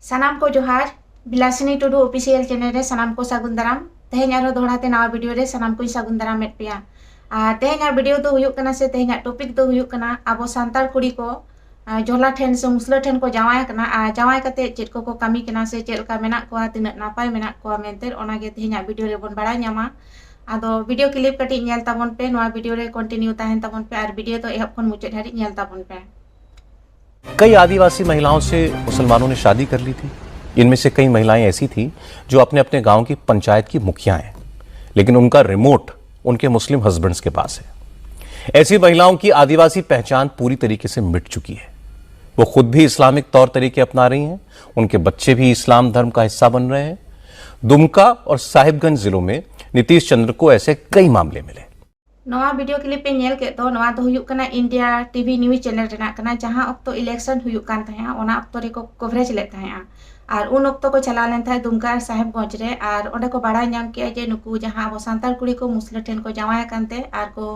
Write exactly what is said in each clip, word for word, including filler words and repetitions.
ᱥᱟᱱᱟᱢ ᱠᱚ ᱡᱚᱦᱟᱨ᱾ ᱵᱤᱞᱟᱥᱤᱱᱤ ᱴᱩᱰᱩ ᱚᱯᱷᱤᱥᱤᱭᱟᱞ ᱪᱮᱱᱮᱞ ᱨᱮ ᱥᱟᱱᱟᱢ ᱠᱚ ᱥᱟᱹᱜᱩᱱ ᱫᱟᱨᱟᱢ᱾ ᱛᱮᱦᱮᱧ ᱟᱨᱦᱚᱸ ᱫᱚᱦᱲᱟ ᱛᱮ ᱱᱟᱣᱟ ᱵᱷᱤᱰᱤᱭᱳ ᱨᱮ ᱥᱟᱱᱟᱢ ᱠᱚᱧ ᱥᱟᱹᱜᱩᱱ ᱫᱟᱨᱟᱢᱮᱫ ᱯᱮᱭᱟ᱾ ᱟᱨ ᱛᱮᱦᱮᱧᱟᱜ ᱵᱷᱤᱰᱤᱭᱳ ᱫᱚ ᱦᱩᱭᱩᱜ ᱠᱟᱱᱟ, ᱥᱮ ᱛᱮᱦᱮᱧᱟᱜ ᱴᱚᱯᱤᱠ ᱫᱚ ᱦᱩᱭᱩᱜ ᱠᱟᱱᱟ ᱟᱵᱚ ᱥᱟᱱᱛᱟᱲ ᱠᱩᱲᱤ ᱠᱚ ᱟᱨ ᱡᱷᱚᱞᱟ ᱴᱷᱮᱱ ᱥᱮ ᱢᱩᱥᱞᱟᱹ ᱴᱷᱮᱱ ᱠᱚ ᱡᱟᱶᱟᱭ ᱟᱠᱟᱱᱟ, ᱟᱨ ᱡᱟᱶᱟᱭ ᱠᱟᱛᱮ ᱪᱮᱫ ᱠᱚᱠᱚ ᱠᱟᱹᱢᱤ ᱠᱟᱱᱟ, ᱥᱮ ᱪᱮᱫ ᱞᱮᱠᱟ ᱢᱮᱱᱟᱜ ᱠᱚᱣᱟ, ᱛᱤᱱᱟᱹᱜ ᱱᱟᱯᱟᱭ ᱢᱮᱱᱟᱜ ᱠᱚᱣᱟ ᱢᱮᱱᱛᱮ, ᱚᱱᱟᱜᱮ ᱛᱮᱦᱮᱧᱟᱜ ᱵᱷᱤᱰᱤᱭᱳ ᱨᱮᱵᱚᱱ ᱵᱟᱲᱟᱭ ᱧᱟᱢᱟ᱾ ᱟᱫᱚ ᱵᱷᱤᱰᱤᱭᱳ ᱠᱞᱤᱯ ᱠᱟᱹᱴᱤᱡ ᱧᱮᱞ ᱛᱟᱵᱚᱱ ᱯᱮ, ᱱᱚᱣᱟ ᱵᱷᱤᱰᱤᱭᱳ ᱨᱮ ᱠᱚᱱᱴᱤᱱᱤᱭᱩ ᱛᱟᱦᱮᱱ ᱛᱟᱵᱚᱱ ᱯᱮ ᱟᱨ ᱵᱷᱤᱰᱤᱭᱳ ᱫᱚ ᱮᱦᱚᱵ ᱠᱷᱚᱱ ᱢᱩᱪᱟᱹᱫ ᱫᱷᱟᱹᱨᱤᱡ ᱧᱮᱞ ᱛᱟᱵᱚᱱ ᱯᱮ᱾ कई आदिवासी महिलाओं से मुसलमानों ने शादी कर ली थी। इनमें से कई महिलाएं ऐसी थीं जो अपने अपने गांव की पंचायत की मुखिया हैं, लेकिन उनका रिमोट उनके मुस्लिम हस्बैंड्स के पास है। ऐसी महिलाओं की आदिवासी पहचान पूरी तरीके से मिट चुकी है। वो खुद भी इस्लामिक तौर तरीके अपना रही हैं, उनके बच्चे भी इस्लाम धर्म का हिस्सा बन रहे हैं। दुमका और साहिबगंज जिलों में नीतीश चंद्र को ऐसे कई मामले मिले। ᱱᱚᱣᱟ ᱵᱷᱤᱰᱤᱭᱳ ᱠᱞᱤᱯ ᱯᱮ ᱧᱮᱞ ᱠᱮᱫ ᱫᱚ, ᱱᱚᱣᱟ ᱫᱚ ᱦᱩᱭᱩᱜ ᱠᱟᱱᱟ ᱤᱱᱰᱤᱭᱟ ᱴᱤᱵᱷᱤ ᱱᱤᱭᱩᱡᱽ ᱪᱮᱱᱮᱞ ᱨᱮᱱᱟᱜ ᱠᱟᱱᱟ᱾ ᱡᱟᱦᱟᱸ ᱚᱠᱛᱚ ᱤᱞᱮᱠᱥᱚᱱ ᱦᱩᱭᱩᱜ ᱠᱟᱱ ᱛᱟᱦᱮᱸᱜᱼᱟ, ᱚᱱᱟ ᱚᱠᱛᱚ ᱨᱮᱠᱚ ᱠᱚᱵᱷᱨᱮᱡᱽ ᱞᱮᱫ ᱛᱟᱦᱮᱸᱜᱼᱟ᱾ ᱟᱨ ᱩᱱ ᱚᱠᱛᱚ ᱠᱚ ᱪᱟᱞᱟᱣ ᱞᱮᱱ ᱛᱟᱦᱮᱸᱫ ᱫᱩᱢᱠᱟ ᱟᱨ ᱥᱟᱦᱮᱵᱽᱜᱚᱸᱡᱽ ᱨᱮ, ᱟᱨ ᱚᱸᱰᱮ ᱠᱚ ᱵᱟᱲᱟᱭ ᱧᱟᱢ ᱠᱮᱜᱼᱟ ᱡᱮ ᱱᱩᱠᱩ ᱡᱟᱦᱟᱸ ᱟᱵᱚ ᱥᱟᱱᱛᱟᱲ ᱠᱩᱲᱤ ᱠᱚ ᱢᱩᱥᱞᱟᱹ ᱴᱷᱮᱱ ᱠᱚ ᱡᱟᱶᱟᱭ ᱟᱠᱟᱱ ᱛᱮ ᱟᱨ ᱠᱚ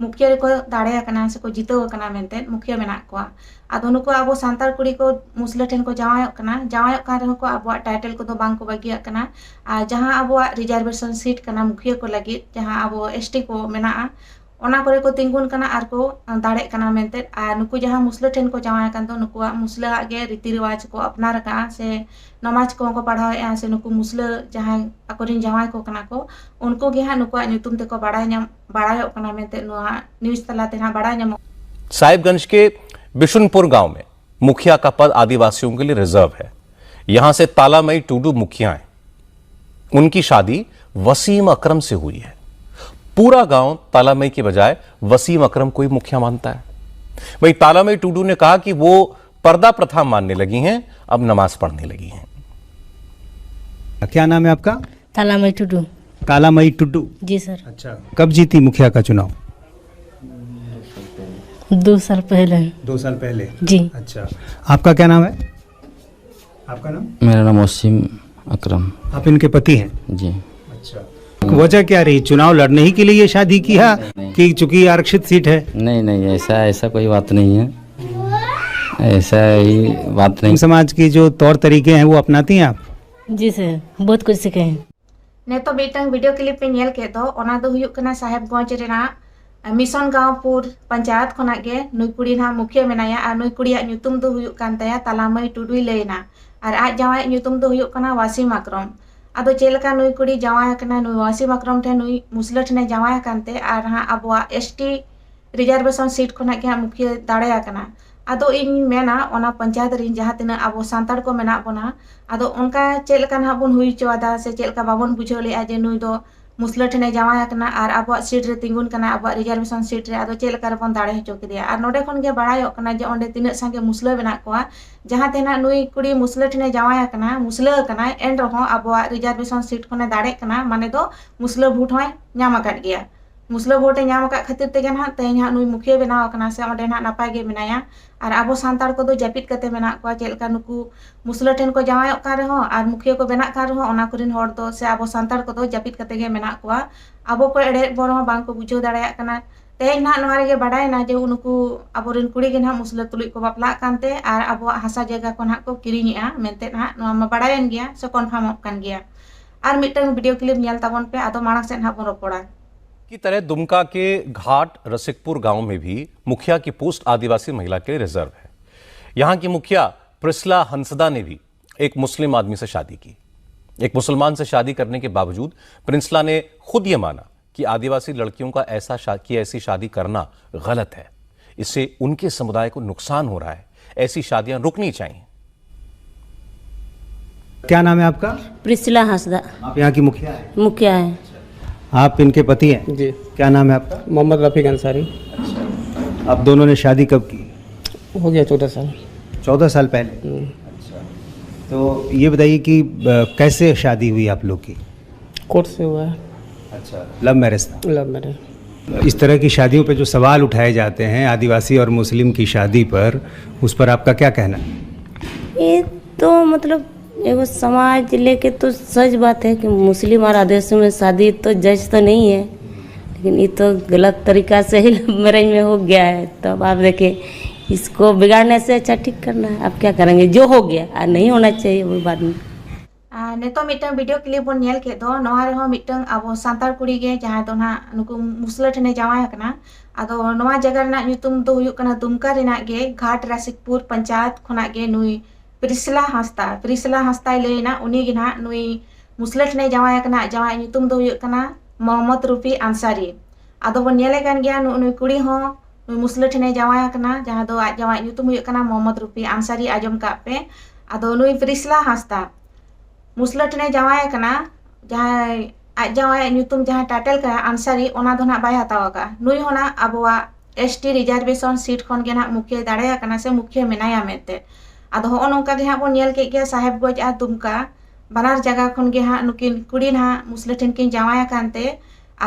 ᱢᱩᱠᱷᱤᱭᱟᱹ ᱨᱮᱠᱚ ᱫᱟᱲᱮ ᱟᱠᱟᱱᱟ ᱥᱮᱠᱚ ᱡᱤᱛᱟᱹᱣ ᱟᱠᱟᱱᱟ ᱢᱮᱱᱛᱮ ᱢᱩᱠᱷᱤᱭᱟᱹ ᱢᱮᱱᱟᱜ ᱠᱚᱣᱟ᱾ ᱟᱫᱚ ᱱᱩᱠᱩ ᱟᱵᱚ ᱥᱟᱱᱛᱟᱲ ᱠᱩᱲᱤ ᱠᱚ ᱢᱩᱥᱞᱟᱹ ᱴᱷᱮᱱ ᱠᱚ ᱡᱟᱶᱟᱭᱚᱜ ᱠᱟᱱᱟ, ᱡᱟᱶᱟᱭᱚᱜ ᱠᱟᱱ ᱨᱮᱦᱚᱸ ᱠᱚ ᱟᱵᱚᱣᱟᱜ ᱴᱟᱭᱴᱮᱞ ᱠᱚᱫᱚ ᱵᱟᱝ ᱠᱚ ᱵᱟᱹᱜᱤᱭᱟᱜ ᱠᱟᱱᱟ᱾ ᱟᱨ ᱡᱟᱦᱟᱸ ᱟᱵᱚᱣᱟᱜ ᱨᱤᱡᱟᱨᱵᱷᱮᱥᱚᱱ ᱥᱤᱴ ᱠᱟᱱᱟ ᱢᱩᱠᱷᱤᱭᱟᱹ ᱠᱚ ᱞᱟᱹᱜᱤᱫ, ᱡᱟᱦᱟᱸ ᱟᱵᱚ ᱮᱥ ᱴᱤ ᱠᱚ ᱢᱮᱱᱟᱜᱼᱟ, ᱚᱱᱟ ᱠᱚᱨᱮ ᱠᱚ ᱛᱤᱸᱜᱩᱱ ᱠᱟᱱᱟ ᱟᱨ ᱠᱚ ᱫᱟᱲᱮᱜ ᱠᱟᱱᱟ ᱢᱮᱱᱛᱮ᱾ ᱟᱨ ᱱᱩᱠᱩ ᱡᱟᱦᱟᱸ ᱢᱩᱥᱞᱟᱹ ᱴᱷᱮᱱ ᱠᱚ ᱡᱟᱶᱟᱭ ᱟᱠᱟᱱ ᱫᱚ, ᱱᱩᱠᱩᱣᱟᱜ ᱢᱩᱥᱞᱟᱹᱣᱟᱜ ᱜᱮ ᱨᱤᱛᱤ ᱨᱮᱣᱟᱡᱽ ᱠᱚ ᱟᱯᱱᱟᱨ ᱟᱠᱟᱫᱼᱟ, ᱥᱮ ᱱᱟᱢᱟᱡᱽ ᱠᱚᱦᱚᱸ ᱠᱚ ᱯᱟᱲᱦᱟᱣᱮᱫᱼᱟ, ᱥᱮ ᱱᱩᱠᱩ ᱢᱩᱥᱞᱟᱹ ᱡᱟᱦᱟᱸᱭ ᱟᱠᱚᱨᱮᱱ ᱡᱟᱶᱟᱭ ᱠᱚ ᱠᱟᱱᱟ ᱠᱚ, ᱩᱱᱠᱩ ᱜᱮ ᱦᱟᱸᱜ ᱱᱩᱠᱩᱣᱟᱜ ᱧᱩᱛᱩᱢ ᱛᱮᱠᱚ ᱵᱟᱲᱟᱭ ᱧᱟᱢ ᱵᱟᱲᱟᱭᱚᱜ ᱠᱟᱱᱟ ᱢᱮᱱᱛᱮ ᱱᱚᱣᱟ ᱱᱤᱭᱩᱡᱽ ᱛᱟᱞᱟᱛᱮ ᱦᱟᱸᱜ ᱵᱟᱲᱟᱭ ᱧᱟᱢᱚᱜ᱾ साहिबगंज के बिशुनपुर गांव में मुखिया का पद आदिवासियों के लिए रिजर्व है। यहां से तालामई टुडू मुखिया हैं। उनकी शादी वसीम अकरम से हुई है। पूरा गांव तालामई के बजाय वसीम अकरम को ही मुखिया मानता है। वहीं तालामई टुडू ने कहा कि वो पर्दा प्रथा मानने लगी हैं, अब नमाज पढ़ने लगी हैं। क्या नाम है आपका? तालामई टुडू। तालामई टुड्डू। जी सर। अच्छा, कब जीती मुखिया का चुनाव? दो साल पहले। दो साल पहले। जी। अच्छा, आपका क्या नाम है? आपका नाम? मेरा नाम वसीम अकरम। आप इनके पति हैं? जी। अच्छा, वजह क्या रही, चुनाव लड़ने ही के लिए ये शादी किया कि चूंकि ये आरक्षित सीट है? नहीं नहीं, ऐसा ऐसा कोई बात नहीं है। ऐसा ही बात नहीं। समाज की जो तौर तरीके हैं, वो अपनाती हैं आप? जी सर, बहुत कुछ सीखे हैं। ᱱᱤᱛᱚᱜ ᱢᱤᱫᱴᱟᱝ ᱵᱷᱤᱰᱤᱭᱳ ᱠᱞᱤᱯ ᱯᱮ ᱧᱮᱞ ᱠᱮᱫ ᱫᱚ, ᱚᱱᱟ ᱫᱚ ᱦᱩᱭᱩᱜ ᱠᱟᱱᱟ ᱥᱟᱦᱮᱵᱽᱜᱚᱸᱡᱽ ᱨᱮᱱᱟᱜ ᱢᱤᱥᱚᱱ ᱜᱟᱶᱯᱩᱨ ᱯᱚᱧᱪᱟᱭᱮᱛ ᱠᱷᱚᱱᱟᱜ ᱜᱮ᱾ ᱱᱩᱭ ᱠᱩᱲᱤ ᱱᱟᱦᱟᱜ ᱢᱩᱠᱷᱤᱭᱟᱹ ᱢᱮᱱᱟᱭᱟ ᱟᱨ ᱱᱩᱭ ᱠᱩᱲᱤᱭᱟᱜ ᱧᱩᱛᱩᱢ ᱫᱚ ᱦᱩᱭᱩᱜ ᱠᱟᱱ ᱛᱟᱭᱟ ᱛᱟᱞᱟᱢᱟᱹᱭ ᱴᱩᱰᱩᱭ ᱞᱟᱹᱭᱮᱱᱟ᱾ ᱟᱨ ᱟᱡ ᱡᱟᱶᱟᱭᱟᱜ ᱧᱩᱛᱩᱢ ᱫᱚ ᱦᱩᱭᱩᱜ ᱠᱟᱱᱟ ᱣᱟᱥᱤᱢ ᱟᱠᱨᱚᱢ᱾ ᱟᱫᱚ ᱪᱮᱫ ᱞᱮᱠᱟ ᱱᱩᱭ ᱠᱩᱲᱤ ᱡᱟᱶᱟᱭ ᱟᱠᱟᱱᱟ, ᱱᱩᱭ ᱣᱟᱥᱤᱢ ᱟᱠᱨᱚᱢ ᱴᱷᱮᱱ ᱱᱩᱭ ᱢᱩᱥᱞᱟᱹ ᱴᱷᱮᱱᱮ ᱡᱟᱶᱟᱭ ᱟᱠᱟᱱ ᱛᱮ ᱟᱨ ᱦᱟᱸᱜ ᱟᱵᱚᱣᱟᱜ ᱮᱥ ᱴᱤ ᱨᱤᱡᱟᱨᱵᱷᱮᱥᱚᱱ ᱥᱤᱴ ᱠᱷᱚᱱᱟᱜ ᱜᱮ ᱦᱟᱸᱜ ᱢᱩᱠᱷᱤᱭᱟᱹ ᱫᱟᱲᱮ ᱟᱠᱟᱱᱟ᱾ ᱟᱫᱚ ᱤᱧ ᱢᱮᱱᱟ ᱚᱱᱟ ᱯᱚᱧᱪᱟᱭᱮᱛ ᱨᱤᱱ ᱡᱟᱦᱟᱸ ᱛᱤᱱᱟᱹᱜ ᱟᱵᱚ ᱥᱟᱱᱛᱟᱲ ᱠᱚ ᱢᱮᱱᱟᱜ ᱵᱚᱱᱟ, ᱟᱫᱚ ᱚᱱᱠᱟ ᱪᱮᱫ ᱞᱮᱠᱟ ᱱᱟᱦᱟᱜ ᱵᱚᱱ ᱦᱩᱭ ᱦᱚᱪᱚ ᱟᱫᱟ ᱥᱮ ᱪᱮᱫ ᱞᱮᱠᱟ ᱵᱟᱵᱚᱱ ᱵᱩᱡᱷᱟᱹᱣ ᱞᱮᱫᱼᱟ ᱡᱮ ᱱᱩᱭ ᱫᱚ ᱢᱩᱥᱞᱟᱹ ᱴᱷᱮᱱᱮ ᱡᱟᱶᱟᱭ ᱟᱠᱟᱱᱟ ᱟᱨ ᱟᱵᱚᱣᱟᱜ ᱥᱤᱴ ᱨᱮ ᱛᱤᱸᱜᱩᱱ ᱠᱟᱱᱟ, ᱟᱵᱚᱣᱟᱜ ᱨᱤᱡᱟᱨᱵᱷᱮᱥᱚᱱ ᱥᱤᱴ ᱨᱮ, ᱟᱫᱚ ᱪᱮᱫ ᱞᱮᱠᱟ ᱨᱮᱵᱚᱱ ᱫᱟᱲᱮ ᱦᱚᱪᱚ ᱠᱮᱫᱮᱭᱟ᱾ ᱟᱨ ᱱᱚᱰᱮ ᱠᱷᱚᱱ ᱜᱮ ᱵᱟᱲᱟᱭᱚᱜ ᱠᱟᱱᱟ ᱡᱮ ᱚᱸᱰᱮ ᱛᱤᱱᱟᱹᱜ ᱥᱟᱸᱜᱮ ᱢᱩᱥᱞᱟᱹ ᱢᱮᱱᱟᱜ ᱠᱚᱣᱟ, ᱡᱟᱦᱟᱸ ᱛᱮ ᱱᱟᱦᱟᱜ ᱱᱩᱭ ᱠᱩᱲᱤ ᱢᱩᱥᱞᱟᱹ ᱴᱷᱮᱱᱮ ᱡᱟᱶᱟᱭ ᱟᱠᱟᱱᱟ, ᱢᱩᱥᱞᱟᱹ ᱟᱠᱟᱱᱟᱭ, ᱮᱱ ᱨᱮᱦᱚᱸ ᱟᱵᱚᱣᱟᱜ ᱨᱤᱡᱟᱨᱵᱷᱮᱥᱚᱱ ᱥᱤᱴ ᱠᱷᱚᱱᱮ ᱫᱟᱲᱮᱜ ᱠᱟᱱᱟ, ᱢᱟᱱᱮ ᱫᱚ ᱢᱩᱥᱞᱟᱹ ᱵᱷᱳᱴ ᱦᱚᱸᱭ ᱧᱟᱢ ᱟᱠᱟᱫ ᱜᱮᱭᱟ᱾ ᱢᱩᱥᱞᱟᱹ ᱵᱷᱳᱴ ᱮ ᱧᱟᱢ ᱟᱠᱟᱫ ᱠᱷᱟᱹᱛᱤᱨ ᱛᱮᱜᱮ ᱱᱟᱦᱟᱜ ᱛᱮᱦᱮᱧ ᱦᱟᱸᱜ ᱱᱩᱭ ᱢᱩᱠᱷᱤᱭᱟᱹ ᱵᱮᱱᱟᱣ ᱟᱠᱟᱱᱟ ᱥᱮ ᱚᱸᱰᱮ ᱱᱟᱦᱟᱜ ᱱᱟᱯᱟᱭ ᱜᱮ ᱢᱮᱱᱟᱭᱟ᱾ ᱟᱨ ᱟᱵᱚ ᱥᱟᱱᱛᱟᱲ ᱠᱚᱫᱚ ᱡᱟᱹᱯᱤᱫ ᱠᱟᱛᱮ ᱢᱮᱱᱟᱜ ᱠᱚᱣᱟ, ᱪᱮᱫ ᱞᱮᱠᱟ ᱱᱩᱠᱩ ᱢᱩᱥᱞᱟᱹ ᱴᱷᱮᱱ ᱠᱚ ᱡᱟᱶᱟᱭᱚᱜ ᱠᱟᱱ ᱨᱮᱦᱚᱸ ᱟᱨ ᱢᱩᱠᱷᱤᱭᱟᱹ ᱠᱚ ᱵᱮᱱᱟᱜ ᱠᱟᱱ ᱨᱮᱦᱚᱸ, ᱚᱱᱟ ᱠᱚᱨᱮᱱ ᱦᱚᱲ ᱫᱚ ᱥᱮ ᱟᱵᱚ ᱥᱟᱱᱛᱟᱲ ᱠᱚᱫᱚ ᱡᱟᱹᱯᱤᱫ ᱠᱟᱛᱮ ᱜᱮ ᱢᱮᱱᱟᱜ ᱠᱚᱣᱟ᱾ ᱟᱵᱚ ᱠᱚ ᱮᱲᱮᱭᱮᱫ ᱵᱚᱱ ᱨᱮᱦᱚᱸ ᱵᱟᱝ ᱠᱚ ᱵᱩᱡᱷᱟᱹᱣ ᱫᱟᱲᱮᱭᱟᱜ ᱠᱟᱱᱟ᱾ ᱛᱮᱦᱮᱧ ᱱᱟᱦᱟᱜ ᱱᱚᱣᱟ ᱨᱮᱜᱮ ᱵᱟᱰᱟᱭᱮᱱᱟ ᱡᱮ ᱱᱩᱠᱩ ᱟᱵᱚᱨᱮᱱ ᱠᱩᱲᱤ ᱜᱮ ᱱᱟᱦᱟᱜ ᱢᱩᱥᱞᱟᱹ ᱛᱩᱞᱩᱡ ᱠᱚ ᱵᱟᱯᱞᱟᱜ ᱠᱟᱱᱛᱮ ᱟᱨ ᱟᱵᱚᱣᱟᱜ ᱦᱟᱥᱟ ᱡᱟᱭᱜᱟ ᱠᱚ ᱱᱟᱦᱟᱜ ᱠᱚ ᱠᱤᱨᱤᱧᱮᱜᱼᱟ ᱢᱮᱱᱛᱮ ᱱᱟᱦᱟᱜ ᱱᱚᱣᱟ ᱢᱟ ᱵᱟᱰᱟᱭᱮᱱ ᱜᱮᱭᱟ ᱥᱮ ᱠᱚᱱᱯᱷᱟᱨᱢᱚᱜ ᱠᱟᱱ ᱜᱮᱭᱟ᱾ ᱟᱨ ᱢᱤᱫᱴᱟᱝ ᱵᱷᱤᱰᱤᱭᱳ ᱠᱞᱤᱯ ᱧᱮᱞ ᱛᱟᱵᱚᱱ ᱯᱮ, ᱟᱫᱚ ᱢᱟᱲᱟᱝ ᱥᱮᱫ ᱱᱟᱦᱟᱜ ᱵᱚᱱ ᱨᱚᱯᱚᱲᱟ᱾ की तरह दुमका के घाट रसिकपुर गांव में भी मुखिया की पोस्ट आदिवासी महिला के लिए रिजर्व है। यहाँ की मुखिया प्रिस्ला हंसदा ने भी एक मुस्लिम आदमी से शादी की। एक मुसलमान से शादी करने के बावजूद प्रिंसला ने खुद ये माना कि आदिवासी लड़कियों का ऐसा शा, की ऐसी शादी करना गलत है। इससे उनके समुदाय को नुकसान हो रहा है। ऐसी शादियां रुकनी चाहिए। क्या नाम है आपका? प्रिसिला हंसदा। आप यहाँ की मुखिया है? मुखिया है। आप इनके पति हैं? जी। क्या नाम है आपका? मोहम्मद रफ़ीक अंसारी। आप दोनों ने शादी कब की? हो गया चौदह साल। चौदह साल पहले। हम्म। तो ये बताइए कि अ, कैसे शादी हुई आप लोग की? कोर्ट से हुआ है। अच्छा, लव मैरिज था? Love marriage. इस तरह की शादियों पे जो सवाल उठाए जाते हैं आदिवासी और मुस्लिम की शादी पर, उस पर आपका क्या कहना है? ये तो मतलब एगो समाज लेके तो सच बात है कि मुस्लिम और आदिवासी में शादी तो जज तो नहीं है, लेकिन ये तो गलत तरीका से ही लव मैरिज में हो गया है। तो अब आप देखिए, इसको बिगाड़ने से अच्छा ठीक करना है। अब क्या करेंगे, जो हो गया, और नहीं होना चाहिए वो बाद में। ᱟᱨ ᱱᱤᱛᱚᱜ ᱢᱤᱫᱴᱟᱝ ᱵᱷᱤᱰᱤᱭᱳ ᱠᱞᱤᱯ ᱵᱚᱱ ᱧᱮᱞ ᱠᱮᱫ ᱫᱚ, ᱱᱚᱣᱟ ᱨᱮᱦᱚᱸ ᱢᱤᱫᱴᱟᱝ ᱟᱵᱚ ᱥᱟᱱᱛᱟᱲ ᱠᱩᱲᱤ ᱜᱮ ᱡᱟᱦᱟᱸᱭ ᱫᱚ ᱱᱟᱦᱟᱜ ᱱᱩᱠᱩ ᱢᱩᱥᱞᱟᱹ ᱴᱷᱮᱱᱮ ᱡᱟᱶᱟᱭ ᱟᱠᱟᱱᱟ᱾ ᱟᱫᱚ ᱱᱚᱣᱟ ᱡᱟᱭᱜᱟ ᱨᱮᱱᱟᱜ ᱧᱩᱛᱩᱢ ᱫᱚ ᱦᱩᱭᱩᱜ ᱠᱟᱱᱟ ᱫᱩᱢᱠᱟ ᱨᱮᱱᱟᱜ ᱜᱮ ᱜᱷᱟᱴ ᱨᱟᱥᱤᱠᱯᱩᱨ ᱯᱚᱧᱪᱟᱭᱮᱛ ᱠᱷᱚᱱᱟᱜ ᱜᱮ ᱱᱩᱭ ᱯᱨᱤᱥᱞᱟ ᱦᱟᱸᱥᱫᱟ, ᱯᱨᱤᱥᱞᱟ ᱦᱟᱸᱥᱫᱟᱭ ᱞᱟᱹᱭ ᱮᱱᱟ, ᱩᱱᱤ ᱜᱮ ᱱᱟᱦᱟᱜ ᱱᱩᱭ ᱢᱩᱥᱞᱟᱹ ᱴᱷᱮᱱᱮ ᱡᱟᱶᱟᱭ ᱟᱠᱟᱱᱟ᱾ ᱟᱡ ᱡᱟᱶᱟᱭᱟᱜ ᱧᱩᱛᱩᱢ ᱫᱚ ᱦᱩᱭᱩᱜ ᱠᱟᱱᱟ ᱢᱚᱦᱚᱢᱢᱚᱫᱽ ᱨᱩᱯᱤ ᱟᱱᱥᱟᱨᱤ᱾ ᱟᱫᱚ ᱵᱚᱱ ᱧᱮᱞᱮ ᱠᱟᱱ ᱜᱮᱭᱟ, ᱱᱩᱜᱼᱩ ᱱᱩᱭ ᱠᱩᱲᱤ ᱦᱚᱸ ᱱᱩᱭ ᱢᱩᱥᱞᱟᱹ ᱴᱷᱮᱱᱮ ᱡᱟᱶᱟᱭ ᱟᱠᱟᱱᱟ, ᱡᱟᱦᱟᱸ ᱫᱚ ᱟᱡ ᱡᱟᱶᱟᱭᱟᱜ ᱧᱩᱛᱩᱢ ᱦᱩᱭᱩᱜ ᱠᱟᱱᱟ ᱢᱚᱦᱚᱢᱢᱚᱫᱽ ᱨᱩᱯᱤ ᱟᱱᱥᱟᱨᱤ᱾ ᱟᱸᱡᱚᱢ ᱠᱟᱜ ᱯᱮ᱾ ᱟᱫᱚ ᱱᱩᱭ ᱯᱨᱤᱥᱞᱟ ᱦᱟᱸᱥᱫᱟ ᱢᱩᱥᱞᱟᱹ ᱴᱷᱮᱱᱮ ᱡᱟᱶᱟᱭ ᱟᱠᱟᱱᱟ, ᱡᱟᱦᱟᱸᱭ ᱟᱡ ᱡᱟᱶᱟᱭᱟᱜ ᱧᱩᱛᱩᱢ ᱡᱟᱦᱟᱸ ᱴᱟᱭᱴᱮᱞ ᱠᱟᱱᱟ ᱟᱱᱥᱟᱨᱤ, ᱚᱱᱟ ᱫᱚ ᱱᱟᱜ ᱵᱟᱭ ᱦᱟᱛᱟᱣ ᱟᱠᱟᱫᱼᱟ᱾ ᱱᱩᱭ ᱦᱚᱸ ᱱᱟᱜ ᱟᱵᱚᱣᱟᱜ ᱮᱥ ᱴᱤ ᱨᱤᱡᱟᱨᱵᱷᱮᱥᱚᱱ ᱥᱤᱴ ᱠᱷᱚᱱ ᱜᱮ ᱱᱟᱜ ᱢᱩᱠᱷᱤᱭᱟᱹᱭ ᱫᱟᱲᱮ ᱟᱠᱟᱱᱟ ᱥᱮ ᱢᱩᱠᱷᱤᱭᱟᱹ ᱢᱮᱱᱟᱭᱟ ᱢᱮᱱᱛᱮ᱾ ᱟᱫᱚ ᱦᱚᱸᱜᱼᱚ ᱱᱚᱝᱠᱟ ᱜᱮ ᱦᱟᱸᱜ ᱵᱚᱱ ᱧᱮᱞ ᱠᱮᱫ ᱜᱮᱭᱟ ᱥᱟᱦᱮᱵᱽᱜᱚᱸᱡᱽ ᱟᱨ ᱫᱩᱢᱠᱟ ᱵᱟᱱᱟᱨ ᱡᱟᱭᱜᱟ ᱠᱷᱚᱱ ᱜᱮ ᱦᱟᱸᱜ ᱱᱩᱠᱤᱱ ᱠᱩᱲᱤ ᱱᱟᱦᱟᱜ ᱢᱩᱥᱞᱟᱹ ᱴᱷᱮᱱ ᱠᱤᱱ ᱡᱟᱶᱟᱭ ᱟᱠᱟᱱ ᱛᱮ,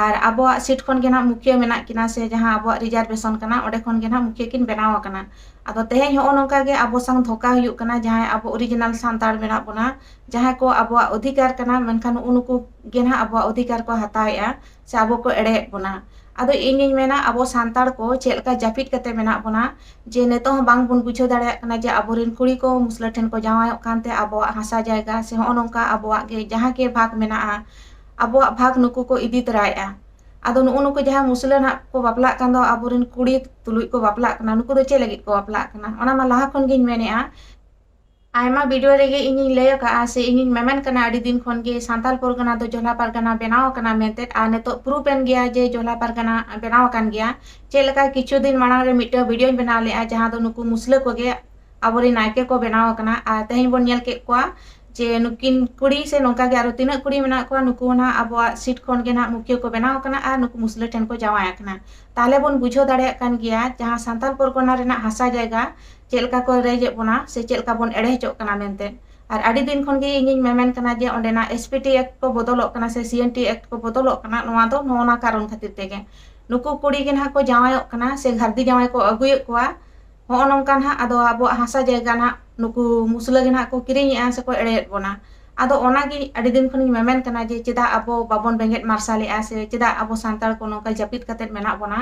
ᱟᱨ ᱟᱵᱚᱣᱟᱜ ᱥᱤᱴ ᱠᱷᱚᱱ ᱜᱮ ᱱᱟᱦᱟᱜ ᱢᱩᱠᱷᱤᱭᱟᱹ ᱢᱮᱱᱟᱜ ᱠᱤᱱᱟ ᱥᱮ ᱡᱟᱦᱟᱸ ᱟᱵᱚᱣᱟᱜ ᱨᱤᱡᱟᱨᱵᱷᱮᱥᱚᱱ ᱠᱟᱱᱟ, ᱚᱸᱰᱮ ᱠᱷᱚᱱ ᱜᱮ ᱱᱟᱦᱟᱜ ᱢᱩᱠᱷᱤᱭᱟᱹ ᱠᱤᱱ ᱵᱮᱱᱟᱣ ᱟᱠᱟᱱᱟ᱾ ᱟᱫᱚ ᱛᱮᱦᱮᱧ ᱦᱚᱸᱜᱼᱚ ᱱᱚᱝᱠᱟ ᱜᱮ ᱟᱵᱚ ᱥᱟᱝ ᱫᱷᱳᱠᱟ ᱦᱩᱭᱩᱜ ᱠᱟᱱᱟ, ᱡᱟᱦᱟᱸᱭ ᱟᱵᱚ ᱚᱨᱤᱡᱤᱱᱟᱞ ᱥᱟᱱᱛᱟᱲ ᱢᱮᱱᱟᱜ ᱵᱚᱱᱟ, ᱡᱟᱦᱟᱸᱭ ᱠᱚ ᱟᱵᱚᱣᱟᱜ ᱚᱫᱷᱤᱠᱟᱨ ᱠᱟᱱᱟ, ᱢᱮᱱᱠᱷᱟᱱ ᱱᱩᱜᱼᱩ ᱱᱩᱠᱩ ᱜᱮ ᱱᱟᱦᱟᱜ ᱟᱵᱚᱣᱟᱜ ᱚᱫᱷᱤᱠᱟᱨ ᱠᱚ ᱦᱟᱛᱟᱣᱮᱫᱼᱟ ᱥᱮ ᱟᱵᱚ ᱠᱚ ᱮᱲᱮᱭᱮᱫ ᱵᱚᱱᱟ᱾ ᱟᱫᱚ ᱤᱧᱤᱧ ᱢᱮᱱᱟ, ᱟᱵᱚ ᱥᱟᱱᱛᱟᱲ ᱠᱚ ᱪᱮᱫ ᱞᱮᱠᱟ ᱡᱟᱹᱯᱤᱫ ᱠᱟᱛᱮ ᱢᱮᱱᱟᱜ ᱵᱚᱱᱟ, ᱡᱮ ᱱᱤᱛᱚᱜ ᱦᱚᱸ ᱵᱟᱝ ᱵᱚᱱ ᱵᱩᱡᱷᱟᱹᱣ ᱫᱟᱲᱮᱭᱟᱜ ᱠᱟᱱᱟ ᱡᱮ ᱟᱵᱚᱨᱮᱱ ᱠᱩᱲᱤ ᱠᱚ ᱢᱩᱥᱞᱟᱹ ᱴᱷᱮᱱ ᱠᱚ ᱡᱟᱶᱟᱭᱚᱜ ᱠᱟᱱᱛᱮ ᱟᱵᱚᱣᱟᱜ ᱦᱟᱥᱟ ᱡᱟᱭᱜᱟ ᱥᱮ ᱦᱚᱸᱜᱼᱚ ᱱᱚᱝᱠᱟ ᱟᱵᱚᱣᱟᱜ ᱜᱮ ᱡᱟᱦᱟᱸ ᱜᱮ ᱵᱷᱟᱜᱽ ᱢᱮᱱᱟᱜᱼᱟ, ᱟᱵᱚᱣᱟᱜ ᱵᱷᱟᱜᱽ ᱱᱩᱠᱩ ᱠᱚ ᱤᱫᱤ ᱛᱚᱨᱟᱭᱮᱫᱼᱟ᱾ ᱟᱫᱚ ᱱᱩᱜᱼᱩ ᱱᱩᱠᱩ ᱡᱟᱦᱟᱸ ᱢᱩᱥᱞᱟᱹ ᱱᱟᱜ ᱠᱚ ᱵᱟᱯᱞᱟᱜ ᱠᱟᱱ ᱫᱚ, ᱟᱵᱚᱨᱮᱱ ᱠᱩᱲᱤ ᱛᱩᱞᱩᱡ ᱠᱚ ᱵᱟᱯᱞᱟᱜ ᱠᱟᱱᱟ, ᱱᱩᱠᱩ ᱫᱚ ᱪᱮᱫ ᱞᱟᱹᱜᱤᱫ ᱠᱚ ᱵᱟᱯᱞᱟᱜ ᱠᱟᱱᱟ? ᱚᱱᱟ ᱢᱟ ᱞᱟᱦᱟ ᱠᱷᱚᱱ ᱜᱤᱧ ᱢᱮᱱᱮᱫᱼᱟ, ᱟᱭᱢᱟ ᱵᱷᱤᱰᱤᱭᱳ ᱨᱮᱜᱮ ᱤᱧᱤᱧ ᱞᱟᱹᱭ ᱟᱠᱟᱫᱼᱟ ᱥᱮ ᱤᱧᱤᱧ ᱢᱮᱢᱮᱱ ᱠᱟᱱᱟ ᱟᱹᱰᱤ ᱫᱤᱱ ᱠᱷᱚᱱ ᱜᱮ ᱥᱟᱱᱛᱟᱞ ᱯᱚᱨᱜᱟᱱᱟ ᱫᱚ ᱡᱚᱞᱦᱟ ᱯᱟᱨᱜᱟᱱᱟ ᱵᱮᱱᱟᱣ ᱟᱠᱟᱱᱟ ᱢᱮᱱᱛᱮ, ᱟᱨ ᱱᱤᱛᱚᱜ ᱯᱨᱩᱯᱷ ᱮᱱ ᱜᱮᱭᱟ ᱡᱮ ᱡᱚᱞᱦᱟ ᱯᱟᱨᱜᱟᱱᱟ ᱵᱮᱱᱟᱣ ᱟᱠᱟᱱ ᱜᱮᱭᱟ᱾ ᱪᱮᱫ ᱞᱮᱠᱟ ᱠᱤᱪᱷᱩ ᱫᱤᱱ ᱢᱟᱲᱟᱝ ᱨᱮ ᱢᱤᱫᱴᱟᱝ ᱵᱷᱤᱰᱤᱭᱳᱧ ᱵᱮᱱᱟᱣ ᱞᱮᱫᱼᱟ, ᱡᱟᱦᱟᱸ ᱫᱚ ᱱᱩᱠᱩ ᱢᱩᱥᱞᱟᱹ ᱠᱚᱜᱮ ᱟᱵᱚᱨᱮᱱ ᱱᱟᱭᱠᱮ ᱠᱚ ᱵᱮᱱᱟᱣ ᱟᱠᱟᱱᱟ, ᱟᱨ ᱛᱮᱦᱮᱧ ᱵᱚᱱ ᱧᱮᱞ ᱠᱮᱫ ᱠᱚᱣᱟ ᱡᱮ ᱱᱩᱠᱤᱱ ᱠᱩᱲᱤ ᱥᱮ ᱱᱚᱝᱠᱟ ᱜᱮ ᱟᱨᱚ ᱛᱤᱱᱟᱹᱜ ᱠᱩᱲᱤ ᱢᱮᱱᱟᱜ ᱠᱚᱣᱟ, ᱱᱩᱠᱩ ᱱᱟᱦᱟᱜ ᱟᱵᱚᱣᱟᱜ ᱥᱤᱴ ᱠᱷᱚᱱ ᱜᱮ ᱱᱟᱦᱟᱜ ᱢᱩᱠᱷᱤᱭᱟᱹ ᱠᱚ ᱵᱮᱱᱟᱣ ᱟᱠᱟᱱᱟ ᱟᱨ ᱱᱩᱠᱩ ᱢᱩᱥᱞᱟᱹ ᱴᱷᱮᱱ ᱠᱚ ᱡᱟᱶᱟᱭ ᱟᱠᱟᱱᱟ᱾ ᱛᱟᱦᱞᱮ ᱵᱚᱱ ᱵᱩᱡᱷᱟᱹᱣ ᱫᱟᱲᱮᱭᱟᱜ ᱠᱟᱱ ᱜᱮᱭᱟ, ᱡᱟᱦᱟᱸ ᱥᱟᱱᱛᱟᱞ ᱯᱚᱨᱜᱚᱱᱟ ᱨᱮᱱᱟᱜ ᱦᱟᱥᱟ ᱡᱟᱭᱜᱟ ᱪᱮᱫ ᱞᱮᱠᱟ ᱠᱚ ᱨᱮᱡᱮᱫ ᱵᱚᱱᱟ ᱥᱮ ᱪᱮᱫ ᱞᱮᱠᱟ ᱵᱚᱱ ᱮᱲᱮ ᱦᱚᱪᱚᱜ ᱠᱟᱱᱟ ᱢᱮᱱᱛᱮ᱾ ᱟᱨ ᱟᱹᱰᱤ ᱫᱤᱱ ᱠᱷᱚᱱ ᱜᱮ ᱤᱧᱤᱧ ᱢᱮᱢᱮᱱ ᱠᱟᱱᱟ ᱡᱮ ᱚᱸᱰᱮᱱᱟᱜ ᱮᱥ ᱯᱤ ᱴᱤ ᱮᱠᱴ ᱠᱚ ᱵᱚᱫᱚᱞᱚᱜ ᱠᱟᱱᱟ ᱥᱮ ᱥᱤ ᱮᱱ ᱴᱤ ᱮᱠᱴ ᱠᱚ ᱵᱚᱫᱚᱞᱚᱜ ᱠᱟᱱᱟ, ᱱᱚᱣᱟ ᱫᱚ ᱱᱚᱜᱼᱚ ᱱᱟ ᱠᱟᱨᱚᱱ ᱠᱷᱟᱹᱛᱤᱨ ᱛᱮᱜᱮ᱾ ᱱᱩᱠᱩ ᱠᱩᱲᱤ ᱜᱮ ᱱᱟᱦᱟᱜ ᱠᱚ ᱡᱟᱶᱟᱭᱚᱜ ᱠᱟᱱᱟ ᱥᱮ ᱜᱷᱟᱹᱨᱫᱤ ᱡᱟᱶᱟᱭ ᱠᱚ ᱟᱹᱜᱩᱭᱮᱫ ᱠᱚᱣᱟ, ᱦᱚᱸᱜᱼᱚ ᱱᱚᱝᱠᱟ ᱱᱟᱦᱟᱜ ᱟᱫᱚ ᱟᱵᱚᱣᱟᱜ ᱦᱟᱥᱟ ᱡᱟᱭᱜᱟ ᱱᱟᱦᱟᱜ ᱱᱩᱠᱩ ᱢᱩᱥᱞᱟᱹ ᱜᱮ ᱱᱟᱦᱟᱜ ᱠᱚ ᱠᱤᱨᱤᱧᱮᱫᱼᱟ ᱥᱮ ᱠᱚ ᱮᱲᱮᱭᱮᱫ ᱵᱚᱱᱟ᱾ ᱟᱫᱚ ᱚᱱᱟᱜᱮ ᱟᱹᱰᱤ ᱫᱤᱱ ᱠᱷᱚᱱᱤᱧ ᱢᱮᱢᱮᱱ ᱠᱟᱱᱟ ᱡᱮ ᱪᱮᱫᱟᱜ ᱟᱵᱚ ᱵᱟᱵᱚᱱ ᱵᱮᱸᱜᱮᱫ ᱢᱟᱨᱥᱟᱞᱮᱜᱼᱟ, ᱥᱮ ᱪᱮᱫᱟᱜ ᱟᱵᱚ ᱥᱟᱱᱛᱟᱲ ᱠᱚ ᱱᱚᱝᱠᱟ ᱡᱟᱹᱯᱤᱫ ᱠᱟᱛᱮᱫ ᱢᱮᱱᱟᱜ ᱵᱚᱱᱟ,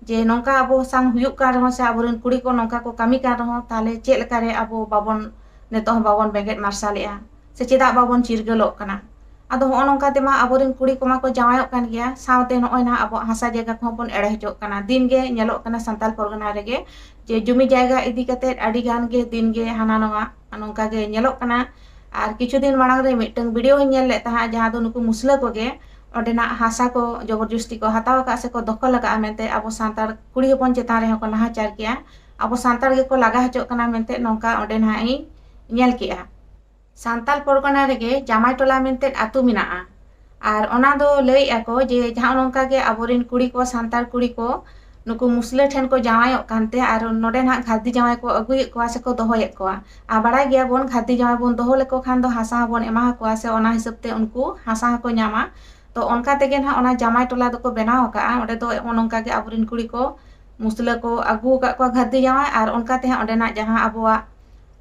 ᱡᱮ ᱱᱚᱝᱠᱟ ᱟᱵᱚ ᱥᱟᱝ ᱦᱩᱭᱩᱜ ᱠᱟᱱ ᱨᱮᱦᱚᱸ ᱥᱮ ᱟᱵᱚᱨᱮᱱ ᱠᱩᱲᱤ ᱠᱚ ᱱᱚᱝᱠᱟ ᱠᱚ ᱠᱟᱹᱢᱤ ᱠᱟᱱ ᱨᱮᱦᱚᱸ, ᱛᱟᱦᱚᱞᱮ ᱪᱮᱫ ᱞᱮᱠᱟᱨᱮ ᱟᱵᱚ ᱵᱟᱵᱚᱱ, ᱱᱤᱛᱚᱜ ᱦᱚᱸ ᱵᱟᱵᱚᱱ ᱵᱮᱸᱜᱮᱫ ᱢᱟᱨᱥᱟᱞᱮᱜᱼᱟ, ᱥᱮ ᱪᱮᱫᱟᱜ ᱵᱟᱵᱚᱱ ᱪᱤᱨᱜᱟᱹᱞᱚᱜ ᱠᱟᱱᱟ? ᱟᱫᱚ ᱦᱚᱸᱜᱼᱚ ᱱᱚᱝᱠᱟ ᱛᱮᱢᱟ ᱟᱵᱚᱨᱮᱱ ᱠᱩᱲᱤ ᱠᱚᱢᱟ ᱠᱚ ᱡᱟᱶᱟᱭᱚᱜ ᱠᱟᱱ ᱜᱮᱭᱟ, ᱥᱟᱶᱛᱮ ᱱᱚᱜᱼᱚᱭ ᱱᱟᱦᱟᱜ ᱟᱵᱚᱣᱟᱜ ᱦᱟᱥᱟ ᱡᱟᱭᱜᱟ ᱠᱚᱦᱚᱸ ᱵᱚᱱ ᱮᱲᱮ ᱦᱚᱪᱚᱜ ᱠᱟᱱᱟ᱾ ᱫᱤᱱ ᱜᱮ ᱧᱮᱞᱚᱜ ᱠᱟᱱᱟ ᱥᱟᱱᱛᱟᱞ ᱯᱚᱨᱜᱟᱱᱟ ᱨᱮᱜᱮ ᱡᱮ ᱡᱩᱢᱤ ᱡᱟᱭᱜᱟ ᱤᱫᱤ ᱠᱟᱛᱮᱫ ᱟᱹᱰᱤ ᱜᱟᱱ ᱜᱮ ᱫᱤᱱ ᱜᱮ ᱦᱟᱱᱟ ᱱᱚᱣᱟ ᱱᱚᱝᱠᱟ ᱜᱮ ᱧᱮᱞᱚᱜ ᱠᱟᱱᱟ᱾ ᱟᱨ ᱠᱤᱪᱷᱩ ᱫᱤᱱ ᱢᱟᱲᱟᱝ ᱨᱮ ᱢᱤᱫᱴᱟᱝ ᱵᱷᱤᱰᱤᱭᱳ ᱦᱚᱸᱧ ᱧᱮᱞ ᱞᱮᱫ ᱛᱟᱦᱮᱸᱫ, ᱡᱟᱦᱟᱸ ᱫᱚ ᱱᱩᱠᱩ ᱢᱩᱥᱞᱟᱹ ᱠᱚᱜᱮ ᱚᱸᱰᱮᱱᱟᱜ ᱦᱟᱥᱟ ᱠᱚ ᱡᱚᱵᱚᱨ ᱡᱚᱥᱛᱤ ᱠᱚ ᱦᱟᱛᱟᱣ ᱟᱠᱟᱫ ᱥᱮ ᱠᱚ ᱫᱚᱠᱷᱚᱞ ᱟᱠᱟᱫᱼᱟ ᱢᱮᱱᱛᱮ ᱟᱵᱚ ᱥᱟᱱᱛᱟᱲ ᱠᱩᱲᱤ ᱦᱚᱯᱚᱱ ᱪᱮᱛᱟᱱ ᱨᱮᱦᱚᱸ ᱠᱚ ᱱᱟᱦᱟᱪᱟᱨ ᱠᱮᱜᱼᱟ᱾ ᱟᱵᱚ ᱥᱟᱱᱛᱟᱲ ᱜᱮᱠᱚ ᱞᱟᱜᱟ ᱦᱚᱪᱚᱜ ᱠᱟᱱᱟ ᱢᱮᱱᱛᱮ ᱱᱚᱝᱠᱟ ᱚᱸᱰᱮ ᱱᱟᱦᱟᱜ ᱤᱧ ᱧᱮᱞ ᱠᱮᱜᱼᱟ᱾ ᱥᱟᱱᱛᱟᱞ ᱯᱚᱨᱜᱟᱱᱟ ᱨᱮᱜᱮ ᱡᱟᱢᱟᱭ ᱴᱚᱞᱟ ᱢᱮᱱᱛᱮ ᱟᱹᱛᱩ ᱢᱮᱱᱟᱜᱼᱟ᱾ ᱟᱨ ᱚᱱᱟ ᱫᱚ ᱞᱟᱹᱭᱮᱜᱼᱟ ᱠᱚ ᱡᱮ ᱡᱟᱦᱟᱸ ᱱᱚᱝᱠᱟ ᱜᱮ ᱟᱵᱚᱨᱮᱱ ᱠᱩᱲᱤ ᱠᱚ, ᱥᱟᱱᱛᱟᱲ ᱠᱩᱲᱤ ᱠᱚ ᱱᱩᱠᱩ ᱢᱩᱥᱞᱟᱹ ᱴᱷᱮᱱ ᱠᱚ ᱡᱟᱶᱟᱭᱚᱜ ᱠᱟᱱᱛᱮ ᱟᱨ ᱱᱚᱰᱮ ᱱᱟᱦᱟᱜ ᱜᱷᱟᱹᱨᱫᱤ ᱡᱟᱶᱟᱭ ᱠᱚ ᱟᱹᱜᱩᱭᱮᱫ ᱠᱚᱣᱟ ᱥᱮᱠᱚ ᱫᱚᱦᱚᱭᱮᱫ ᱠᱚᱣᱟ᱾ ᱟᱨ ᱵᱟᱲᱟᱭ ᱜᱮᱭᱟᱵᱚᱱ ᱜᱷᱟᱹᱨᱫᱤ ᱡᱟᱶᱟᱭ ᱵᱚᱱ ᱫᱚᱦᱚ ᱞᱮᱠᱚ ᱠᱷᱟᱱ ᱫᱚ ᱦᱟᱥᱟ ᱦᱚᱸᱵᱚᱱ ᱮᱢᱟ ᱠᱚᱣᱟ ᱥᱮ ᱚᱱᱟ ᱦᱤᱥᱟᱹᱵ ᱛᱮ ᱩᱱᱠᱩ ᱦᱟᱥᱟ ᱦᱚᱸᱠᱚ ᱧᱟᱢᱟ᱾ ᱛᱚ ᱚᱱᱠᱟ ᱛᱮᱜᱮ ᱱᱟᱦᱟᱜ ᱚᱱᱟ ᱡᱟᱢᱟᱭ ᱴᱚᱞᱟ ᱫᱚᱠᱚ ᱵᱮᱱᱟᱣ ᱟᱠᱟᱫᱼᱟ᱾ ᱚᱸᱰᱮ ᱫᱚ ᱱᱚᱜᱼᱚ ᱱᱚᱝᱠᱟ ᱜᱮ ᱟᱵᱚᱨᱮᱱ ᱠᱩᱲᱤ ᱠᱚ ᱢᱩᱥᱞᱟᱹ ᱠᱚ ᱟᱹᱜᱩ ᱟᱠᱟᱫ ᱠᱚᱣᱟ ᱜᱷᱟᱹᱨᱫᱤ ᱡᱟᱶᱟᱭ, ᱟᱨ ᱚᱱᱠᱟ ᱛᱮ ᱦᱟᱸᱜ ᱚᱸᱰᱮᱱᱟᱜ ᱡᱟᱦᱟᱸ ᱟᱵᱚᱣᱟᱜ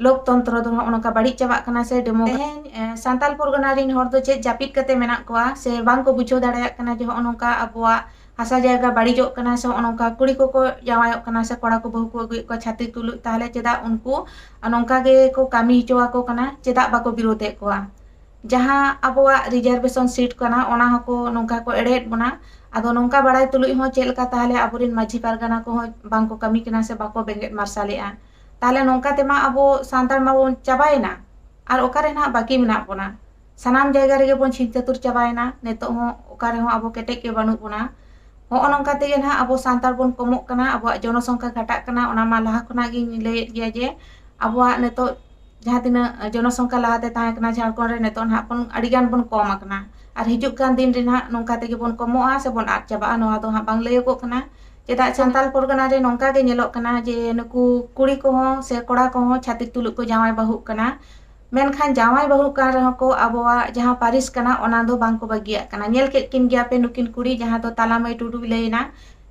ᱞᱳᱠᱛᱚᱱᱛᱨᱚ ᱫᱚ ᱱᱚᱜᱼᱚ ᱱᱚᱝᱠᱟ ᱵᱟᱹᱲᱤᱡ ᱪᱟᱵᱟᱜ ᱠᱟᱱᱟ ᱥᱮ ᱰᱮᱢᱳ-, ᱛᱮᱦᱮᱧ, ᱮ, ᱥᱟᱱᱛᱟᱞ ᱯᱚᱨᱜᱟᱱᱟ ᱨᱮᱱ ᱦᱚᱲ ᱫᱚ ᱪᱮᱫ ᱡᱟᱹᱯᱤᱫ ᱠᱟᱛᱮ ᱢᱮᱱᱟᱜ ᱠᱚᱣᱟ ᱥᱮ ᱵᱟᱝ ᱠᱚ ᱵᱩᱡᱷᱟᱹᱣ ᱫᱟᱲᱮᱭᱟᱜ ᱠᱟᱱᱟ ᱡᱮ ᱦᱚᱸᱜᱼᱚ ᱱᱚᱝᱠᱟ ᱟᱵᱚᱣᱟᱜ ᱦᱟᱥᱟ ᱡᱟᱭᱜᱟ ᱵᱟᱹᱲᱤᱡᱚᱜ ᱠᱟᱱᱟ ᱥᱮ ᱦᱚᱸᱜᱼᱚ ᱱᱚᱝᱠᱟ ᱠᱩᱲᱤ ᱠᱚᱠᱚ ᱡᱟᱶᱟᱭᱚᱜ ᱠᱟᱱᱟ ᱥᱮ ᱠᱚᱲᱟ ᱠᱚ ᱵᱟᱹᱦᱩ ᱠᱚ ᱟᱹᱜᱩᱭᱮᱫ ᱠᱚᱣᱟ ᱪᱷᱟᱹᱛᱤᱠ ᱛᱩᱞᱩᱡ, ᱛᱟᱦᱚᱞᱮ ᱪᱮᱫᱟᱜ ᱩᱱᱠᱩ ᱱᱚᱝᱠᱟ ᱜᱮᱠᱚ ᱠᱟᱹᱢᱤ ᱦᱚᱪᱚ ᱟᱠᱚ ᱠᱟᱱᱟ, ᱪᱮᱫᱟᱜ ᱵᱟᱠᱚ ᱵᱤᱨᱳᱫᱷᱮᱫ ᱠᱚᱣᱟ? ᱡᱟᱦᱟᱸ ᱟᱵᱚᱣᱟᱜ ᱨᱤᱡᱟᱨᱵᱷᱮᱥᱚᱱ ᱥᱤᱴ ᱠᱟᱱᱟ, ᱚᱱᱟ ᱦᱚᱸᱠᱚ ᱱᱚᱝᱠᱟ ᱠᱚ ᱮᱲᱮᱭᱮᱫ ᱵᱚᱱᱟ᱾ ᱟᱫᱚ ᱱᱚᱝᱠᱟ ᱵᱟᱲᱟᱭ ᱛᱩᱞᱩᱡ ᱦᱚᱸ ᱪᱮᱫ ᱞᱮᱠᱟ ᱛᱟᱦᱚᱞᱮ ᱟᱵᱚᱨᱮᱱ ᱢᱟᱹᱡᱷᱤ ᱯᱟᱨᱜᱟᱱᱟ ᱠᱚᱦᱚᱸ ᱵᱟᱝ ᱠᱚ ᱠᱟᱹᱢᱤ ᱠᱟᱱᱟ ᱥᱮ ᱵᱟᱠᱚ ᱵᱮᱸᱜᱮᱫ ᱢᱟᱨᱥᱟᱞᱮᱜᱼᱟ? ᱛᱟᱦᱚᱞᱮ ᱱᱚᱝᱠᱟ ᱛᱮᱢᱟ ᱟᱵᱚ ᱥᱟᱱᱛᱟᱲ ᱢᱟᱵᱚᱱ ᱪᱟᱵᱟᱭᱮᱱᱟ᱾ ᱟᱨ ᱚᱠᱟᱨᱮ ᱱᱟᱦᱟᱜ ᱵᱟᱹᱠᱤ ᱢᱮᱱᱟᱜ ᱵᱚᱱᱟ? ᱥᱟᱱᱟᱢ ᱡᱟᱭᱜᱟ ᱨᱮᱜᱮ ᱵᱚᱱ ᱪᱷᱤᱝᱪᱷᱟᱹᱛᱩᱨ ᱪᱟᱵᱟᱭᱮᱱᱟ᱾ ᱱᱤᱛᱚᱜ ᱦᱚᱸ ᱚᱠᱟ ᱨᱮᱦᱚᱸ ᱟᱵᱚ ᱠᱮᱴᱮᱡ ᱜᱮ ᱵᱟᱹᱱᱩᱜ ᱵᱚᱱᱟ᱾ ᱦᱚᱸᱜᱼᱚ ᱱᱚᱝᱠᱟ ᱛᱮᱜᱮ ᱱᱟᱦᱟᱜ ᱟᱵᱚ ᱥᱟᱱᱛᱟᱲ ᱵᱚᱱ ᱠᱚᱢᱚᱜ ᱠᱟᱱᱟ, ᱟᱵᱚᱣᱟᱜ ᱡᱚᱱᱚᱥᱚᱝᱠᱷᱟ ᱜᱷᱟᱴᱟᱜ ᱠᱟᱱᱟ᱾ ᱚᱱᱟ ᱢᱟ ᱞᱟᱦᱟ ᱠᱷᱚᱱᱟᱜ ᱜᱤᱧ ᱞᱟᱹᱭᱮᱫ ᱜᱮᱭᱟ ᱡᱮ ᱟᱵᱚᱣᱟᱜ ᱱᱤᱛᱚᱜ ᱡᱟᱦᱟᱸ ᱛᱤᱱᱟᱹᱜ ᱡᱚᱱᱚᱥᱚᱝᱠᱷᱟ ᱞᱟᱦᱟᱛᱮ ᱛᱟᱦᱮᱸ ᱠᱟᱱᱟ ᱡᱷᱟᱲᱠᱷᱚᱸᱰ ᱨᱮ, ᱱᱤᱛᱚᱜ ᱱᱟᱦᱟᱜ ᱵᱚᱱ ᱟᱹᱰᱤ ᱜᱟᱱ ᱵᱚᱱ ᱠᱚᱢ ᱟᱠᱟᱱᱟ᱾ ᱟᱨ ᱦᱤᱡᱩᱜ ᱠᱟᱱ ᱫᱤᱱ ᱨᱮ ᱱᱟᱦᱟᱜ ᱱᱚᱝᱠᱟ ᱛᱮᱜᱮ ᱵᱚᱱ ᱠᱚᱢᱚᱜᱼᱟ ᱥᱮ ᱵᱚᱱ ᱟᱫ ᱪᱟᱵᱟᱜᱼᱟ, ᱱᱚᱣᱟ ᱫᱚ ᱦᱟᱸᱜ ᱵᱟᱝ ᱞᱟᱹᱭᱚᱜᱚᱜ ᱠᱟᱱᱟ᱾ ᱪᱮᱫᱟᱜ ᱥᱮ ᱥᱟᱱᱛᱟᱞ ᱯᱚᱨᱜᱟᱱᱟ ᱨᱮ ᱱᱚᱝᱠᱟ ᱜᱮ ᱧᱮᱞᱚᱜ ᱠᱟᱱᱟ ᱡᱮ ᱱᱩᱠᱩ ᱠᱩᱲᱤ ᱠᱚᱦᱚᱸ ᱥᱮ ᱠᱚᱲᱟ ᱠᱚᱦᱚᱸ ᱪᱷᱟᱹᱛᱤᱠ ᱛᱩᱞᱩᱡ ᱠᱚ ᱡᱟᱶᱟᱭ ᱵᱟᱹᱦᱩᱜ ᱠᱟᱱᱟ᱾ ᱢᱮᱱᱠᱷᱟᱱ ᱡᱟᱶᱟᱭ ᱵᱟᱹᱦᱩᱜ ᱠᱟᱱ ᱨᱮᱦᱚᱸ ᱠᱚ ᱟᱵᱚᱣᱟᱜ ᱡᱟᱦᱟᱸ ᱯᱟᱹᱨᱤᱥ ᱠᱟᱱᱟ ᱚᱱᱟ ᱫᱚ ᱵᱟᱝ ᱠᱚ ᱵᱟᱹᱜᱤᱭᱟᱜ ᱠᱟᱱᱟ᱾ ᱧᱮᱞ ᱠᱮᱫ ᱠᱤᱱ ᱜᱮᱭᱟ ᱯᱮ ᱱᱩᱠᱤᱱ ᱠᱩᱲᱤ, ᱡᱟᱦᱟᱸ ᱫᱚ ᱛᱟᱞᱟ ᱢᱟᱹᱭ ᱴᱩᱰᱩᱭ ᱞᱟᱹᱭᱮᱱᱟ᱾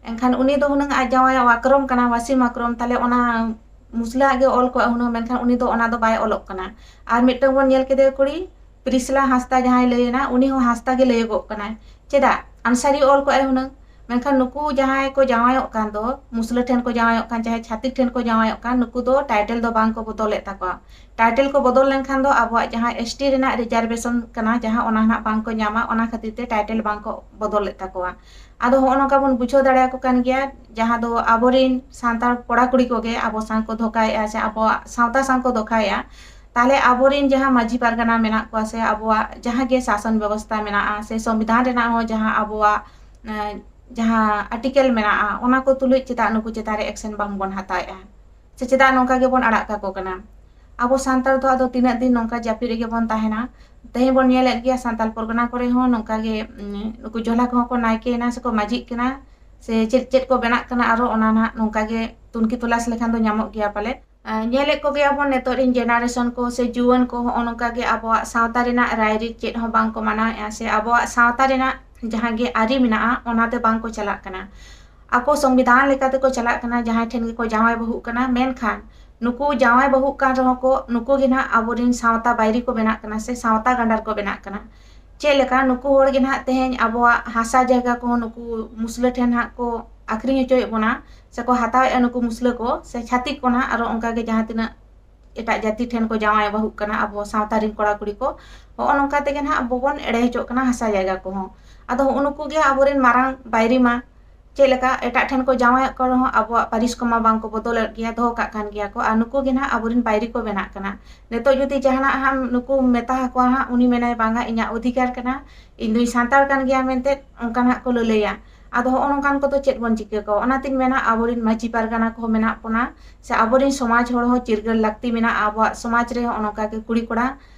ᱮᱱᱠᱷᱟᱱ ᱩᱱᱤ ᱫᱚ ᱦᱩᱱᱟᱹᱝ ᱟᱡ ᱡᱟᱶᱟᱭᱟᱜ ᱟᱠᱨᱚᱢ ᱠᱟᱱᱟ, ᱣᱟᱥᱤᱢ ᱟᱠᱨᱚᱢ, ᱛᱟᱦᱞᱮ ᱚᱱᱟ ᱢᱩᱥᱞᱟᱹ ᱟᱜ ᱜᱮ ᱚᱞ ᱠᱚᱜᱼᱟ ᱦᱩᱱᱟᱹᱝ, ᱢᱮᱱᱠᱷᱟᱱ ᱩᱱᱤ ᱫᱚ ᱚᱱᱟ ᱫᱚ ᱵᱟᱭ ᱚᱞᱚᱜ ᱠᱟᱱᱟ᱾ ᱟᱨ ᱢᱤᱫᱴᱟᱝ ᱵᱚᱱ ᱧᱮᱞ ᱠᱮᱫᱮᱭᱟ ᱠᱩᱲᱤ, ᱯᱨᱤᱥᱞᱟ ᱦᱟᱸᱥᱫᱟ ᱡᱟᱦᱟᱸᱭ ᱞᱟᱹᱭ ᱮᱱᱟ, ᱩᱱᱤ ᱦᱚᱸ ᱦᱟᱸᱥᱫᱟ ᱜᱮ ᱞᱟᱹᱭᱟᱹᱜᱚᱜ ᱠᱟᱱᱟᱭ᱾ ᱪᱮᱫᱟᱜ ᱟᱱᱥᱟᱨᱤ ᱚᱞ ᱠᱚᱜᱼᱟᱭ ᱦᱩᱱᱟᱹᱝ? ᱢᱮᱱᱠᱷᱟᱱ ᱱᱩᱠᱩ ᱡᱟᱦᱟᱸᱭ ᱠᱚ ᱡᱟᱶᱟᱭᱚᱜ ᱠᱟᱱ ᱫᱚ, ᱢᱩᱥᱞᱟᱹ ᱴᱷᱮᱱ ᱠᱚ ᱡᱟᱶᱟᱭᱚᱜ ᱠᱟᱱ, ᱪᱟᱦᱮ ᱪᱷᱟᱹᱛᱤᱠ ᱴᱷᱮᱱ ᱠᱚ ᱡᱟᱶᱟᱭᱚᱜ ᱠᱟᱱ, ᱱᱩᱠᱩ ᱫᱚ ᱴᱟᱭᱴᱮᱞ ᱫᱚ ᱵᱟᱝ ᱠᱚ ᱵᱚᱫᱚᱞᱮᱫ ᱛᱟᱠᱚᱣᱟ᱾ ᱴᱟᱭᱴᱮᱞ ᱠᱚ ᱵᱚᱫᱚᱞ ᱞᱮᱱᱠᱷᱟᱱ ᱫᱚ ᱟᱵᱚᱣᱟᱜ ᱡᱟᱦᱟᱸ ᱮᱥ ᱴᱤ ᱨᱮᱱᱟᱜ ᱨᱤᱡᱟᱨᱵᱷᱮᱥᱚᱱ ᱠᱟᱱᱟ, ᱡᱟᱦᱟᱸ ᱚᱱᱟ ᱱᱟᱦᱟᱜ ᱵᱟᱝ ᱠᱚ ᱧᱟᱢᱟ, ᱚᱱᱟ ᱠᱷᱟᱹᱛᱤᱨ ᱛᱮ ᱴᱟᱭᱴᱮᱞ ᱵᱟᱝ ᱠᱚ ᱵᱚᱫᱚᱞᱮᱫ ᱛᱟᱠᱚᱣᱟ᱾ ᱟᱫᱚ ᱦᱚᱸᱜᱼᱚ ᱱᱚᱝᱠᱟ ᱵᱚᱱ ᱵᱩᱡᱷᱟᱹᱣ ᱫᱟᱲᱮᱭᱟᱠᱚ ᱠᱟᱱ ᱜᱮᱭᱟ, ᱡᱟᱦᱟᱸ ᱫᱚ ᱟᱵᱚᱨᱮᱱ ᱥᱟᱱᱛᱟᱲ ᱠᱚᱲᱟ ᱠᱩᱲᱤ ᱠᱚᱜᱮ ᱟᱵᱚ ᱥᱟᱶ ᱠᱚ ᱫᱷᱳᱠᱟᱭᱮᱫᱼᱟ ᱥᱮ ᱟᱵᱚᱣᱟᱜ ᱥᱟᱶᱛᱟ ᱥᱟᱶ ᱠᱚ ᱫᱷᱳᱠᱟᱭᱮᱫᱼᱟ᱾ ᱛᱟᱦᱞᱮ ᱟᱵᱚᱨᱮᱱ ᱡᱟᱦᱟᱸ ᱢᱟᱹᱡᱷᱤ ᱯᱟᱨᱜᱟᱱᱟ ᱢᱮᱱᱟᱜ ᱠᱚᱣᱟ ᱥᱮ ᱟᱵᱚᱣᱟᱜ ᱡᱟᱦᱟᱸ ᱜᱮ ᱥᱟᱥᱚᱱ ᱵᱮᱵᱚᱥᱛᱷᱟ ᱢᱮᱱᱟᱜᱼᱟ ᱥᱮ ᱥᱚᱝᱵᱤᱫᱷᱟᱱ ᱨᱮᱱᱟᱜ ᱦᱚᱸ ᱡᱟᱦᱟᱸ ᱟᱵᱚᱣᱟᱜ, ᱮᱸ, ᱡᱟᱦᱟᱸ ᱟᱨᱴᱤᱠᱮᱞ ᱢᱮᱱᱟᱜᱼᱟ, ᱚᱱᱟ ᱠᱚ ᱛᱩᱞᱩᱡ ᱪᱮᱫᱟᱜ ᱱᱩᱠᱩ ᱪᱮᱛᱟᱱ ᱨᱮ ᱮᱠᱥᱮᱱ ᱵᱟᱝᱵᱚᱱ ᱦᱟᱛᱟᱣᱮᱫᱼᱟ? ᱥᱮ ᱪᱮᱫᱟᱜ ᱱᱚᱝᱠᱟ ᱜᱮᱵᱚᱱ ᱟᱲᱟᱜ ᱠᱟᱠᱚ ᱠᱟᱱᱟ? ᱟᱵᱚ ᱥᱟᱱᱛᱟᱲ ᱫᱚ ᱟᱫᱚ ᱛᱤᱱᱟᱹᱜ ᱫᱤᱱ ᱱᱚᱝᱠᱟ ᱡᱟᱹᱯᱤᱫ ᱨᱮᱜᱮ ᱵᱚᱱ ᱛᱟᱦᱮᱱᱟ? ᱛᱮᱦᱮᱧ ᱵᱚᱱ ᱧᱮᱞᱮᱫ ᱜᱮᱭᱟ ᱥᱟᱱᱛᱟᱲ ᱯᱚᱨᱜᱟᱱᱟ ᱠᱚᱨᱮ ᱦᱚᱸ ᱱᱚᱝᱠᱟ ᱜᱮ, ᱩᱸ, ᱱᱩᱠᱩ ᱡᱚᱞᱦᱟ ᱠᱚᱦᱚᱸ ᱠᱚ ᱱᱟᱭᱠᱮᱭᱮᱱᱟ ᱥᱮᱠᱚ ᱢᱟᱹᱡᱷᱤᱜ ᱠᱟᱱᱟ, ᱥᱮ ᱪᱮᱫ ᱪᱮᱫ ᱠᱚ ᱵᱮᱱᱟᱜ ᱠᱟᱱᱟ, ᱟᱨᱚ ᱚᱱᱟ ᱱᱟᱦᱟᱜ ᱱᱚᱝᱠᱟ ᱜᱮ ᱛᱩᱱᱠᱷᱤ ᱛᱚᱞᱟᱥ ᱞᱮᱠᱷᱟᱱ ᱫᱚ ᱧᱟᱢᱚᱜ ᱜᱮᱭᱟ ᱯᱟᱞᱮ᱾ ᱟᱸ, ᱧᱮᱞᱮᱫ ᱠᱚᱜᱮᱭᱟᱵᱚᱱ ᱱᱤᱛᱚᱜ ᱨᱮᱱ ᱡᱮᱱᱟᱨᱮᱥᱚᱱ ᱠᱚ ᱥᱮ ᱡᱩᱣᱟᱹᱱ ᱠᱚ ᱦᱚᱸᱜᱼᱚ ᱱᱚᱝᱠᱟ ᱜᱮ ᱟᱵᱚᱣᱟᱜ ᱥᱟᱶᱛᱟ ᱨᱮᱱᱟᱜ ᱨᱟᱭᱨᱤᱛ ᱪᱮᱫ ᱦᱚᱸ ᱵᱟᱝ ᱠᱚ ᱢᱟᱱᱟᱣᱮᱫᱼᱟ ᱥᱮ ᱟᱵᱚᱣᱟᱜ ᱥᱟᱶᱛᱟ ᱨᱮᱱᱟᱜ ᱡᱟᱦᱟᱸ ᱜᱮ ᱟᱹᱨᱤ ᱢᱮᱱᱟᱜᱼᱟ, ᱚᱱᱟᱛᱮ ᱵᱟᱝ ᱠᱚ ᱪᱟᱞᱟᱜ ᱠᱟᱱᱟ᱾ ᱟᱠᱚ ᱥᱚᱝᱵᱤᱫᱷᱟᱱ ᱞᱮᱠᱟ ᱛᱮᱠᱚ ᱪᱟᱞᱟᱜ ᱠᱟᱱᱟ, ᱡᱟᱦᱟᱸᱭ ᱴᱷᱮᱱ ᱜᱮᱠᱚ ᱡᱟᱶᱟᱭ ᱵᱟᱹᱦᱩᱜ ᱠᱟᱱᱟ, ᱢᱮᱱᱠᱷᱟᱱ ᱱᱩᱠᱩ ᱡᱟᱶᱟᱭ ᱵᱟᱹᱦᱩᱜ ᱠᱟᱱ ᱨᱮᱦᱚᱸ ᱠᱚ, ᱱᱩᱠᱩ ᱜᱮ ᱱᱟᱦᱟᱜ ᱟᱵᱚᱨᱮᱱ ᱥᱟᱶᱛᱟ ᱵᱟᱹᱭᱨᱤ ᱠᱚ ᱵᱮᱱᱟᱜ ᱠᱟᱱᱟ ᱥᱮ ᱥᱟᱶᱛᱟ ᱜᱟᱸᱰᱟᱨ ᱠᱚ ᱵᱮᱱᱟᱜ ᱠᱟᱱᱟ᱾ ᱪᱮᱫ ᱞᱮᱠᱟ ᱱᱩᱠᱩ ᱦᱚᱲ ᱜᱮ ᱱᱟᱦᱟᱜ ᱛᱮᱦᱮᱧ ᱟᱵᱚᱣᱟᱜ ᱦᱟᱥᱟ ᱡᱟᱭᱜᱟ ᱠᱚᱦᱚᱸ ᱱᱩᱠᱩ ᱢᱩᱥᱞᱟᱹ ᱴᱷᱮᱱ ᱦᱟᱸᱜ ᱠᱚ ᱟᱠᱷᱨᱤᱧ ᱦᱚᱪᱚᱭᱮᱫ ᱵᱚᱱᱟ, ᱥᱮᱠᱚ ᱦᱟᱛᱟᱣᱮᱫᱼᱟ ᱱᱩᱠᱩ ᱢᱩᱥᱞᱟᱹ ᱠᱚ ᱥᱮ ᱪᱷᱟᱹᱛᱤᱠ ᱠᱚ ᱱᱟᱦᱟᱜ, ᱟᱨᱚ ᱚᱱᱠᱟ ᱜᱮ ᱡᱟᱦᱟᱸ ᱛᱤᱱᱟᱹᱜ ᱮᱴᱟᱜ ᱡᱟᱹᱛᱤ ᱴᱷᱮᱱ ᱠᱚ ᱡᱟᱶᱟᱭ ᱵᱟᱹᱦᱩᱜ ᱠᱟᱱᱟ ᱟᱵᱚ ᱥᱟᱶᱛᱟ ᱨᱮᱱ ᱠᱚᱲᱟ ᱠᱩᱲᱤ ᱠᱚ᱾ ᱦᱚᱸᱜᱼᱚ ᱱᱚᱝᱠᱟ ᱛᱮᱜᱮ ᱱᱟᱦᱟᱜ ᱟᱵᱚ ᱵᱚᱱ ᱮᱲᱮ ᱦᱚᱪᱚᱜ ᱠᱟᱱᱟ ᱦᱟᱥᱟ ᱡᱟᱭᱜᱟ ᱠᱚᱦᱚᱸ᱾ ᱟᱫᱚ ᱦᱚᱸᱜᱼᱚ ᱱᱩᱠᱩ ᱜᱮ ᱟᱵᱚᱨᱮᱱ ᱢᱟᱨᱟᱝ ᱵᱟᱹᱭᱨᱤ ᱢᱟ᱾ ᱪᱮᱫ ᱞᱮᱠᱟ ᱮᱴᱟᱜ ᱴᱷᱮᱱ ᱠᱚ ᱡᱟᱶᱟᱭᱚᱜ ᱠᱟᱱ ᱨᱮᱦᱚᱸ ᱟᱵᱚᱣᱟᱜ ᱯᱟᱹᱨᱤᱥ ᱠᱚᱢᱟ ᱵᱟᱝ ᱠᱚ ᱵᱚᱫᱚᱞᱮᱫ ᱜᱮᱭᱟ, ᱫᱚᱦᱚ ᱠᱟᱜ ᱠᱟᱱ ᱜᱮᱭᱟ ᱠᱚ, ᱟᱨ ᱱᱩᱠᱩ ᱜᱮ ᱱᱟᱦᱟᱜ ᱟᱵᱚᱨᱮᱱ ᱵᱟᱹᱭᱨᱤ ᱠᱚ ᱵᱮᱱᱟᱜ ᱠᱟᱱᱟ᱾ ᱱᱤᱛᱚᱜ ᱡᱩᱫᱤ ᱡᱟᱦᱟᱱᱟᱜ ᱦᱟᱸᱜ ᱱᱩᱠᱩ ᱢᱮᱛᱟ ᱟᱠᱚᱣᱟ ᱦᱟᱸᱜ, ᱩᱱᱤ ᱢᱮᱱᱟᱭ, "ᱵᱟᱝᱟ, ᱤᱧᱟᱹᱜ ᱚᱫᱷᱤᱠᱟᱨ ᱠᱟᱱᱟ, ᱤᱧ ᱫᱩᱧ ᱥᱟᱱᱛᱟᱲ ᱠᱟᱱ ᱜᱮᱭᱟ" ᱢᱮᱱᱛᱮ, ᱚᱱᱠᱟ ᱱᱟᱦᱟᱜ ᱠᱚ ᱞᱟᱹᱞᱟᱹᱭᱟ᱾ ᱟᱫᱚ ᱦᱚᱸᱜᱼᱚ ᱱᱚᱝᱠᱟᱱ ᱠᱚᱫᱚ ᱪᱮᱫ ᱵᱚᱱ ᱪᱤᱠᱟᱹ ᱠᱚᱣᱟ? ᱚᱱᱟᱛᱤᱧ ᱢᱮᱱᱟ, ᱟᱵᱚᱨᱮᱱ ᱢᱟᱹᱡᱷᱤ ᱯᱟᱨᱜᱟᱱᱟ ᱠᱚᱦᱚᱸ ᱢᱮᱱᱟᱜ ᱵᱚᱱᱟ, ᱥᱮ ᱟᱵᱚᱨᱮᱱ ᱥᱚᱢᱟᱡᱽ ᱦᱚᱲ ᱦᱚᱸ ᱪᱤᱨᱜᱟᱹᱞ ᱞᱟᱹᱠᱛᱤ ᱢᱮᱱᱟᱜᱼᱟ᱾ ᱟᱵᱚᱣᱟᱜ ᱥᱚᱢᱟᱡᱽ ᱨᱮ ᱦᱚᱸᱜᱼᱚ ᱱᱚᱝᱠᱟ ᱜᱮ ᱠᱩᱲᱤ ᱠᱚᱲᱟ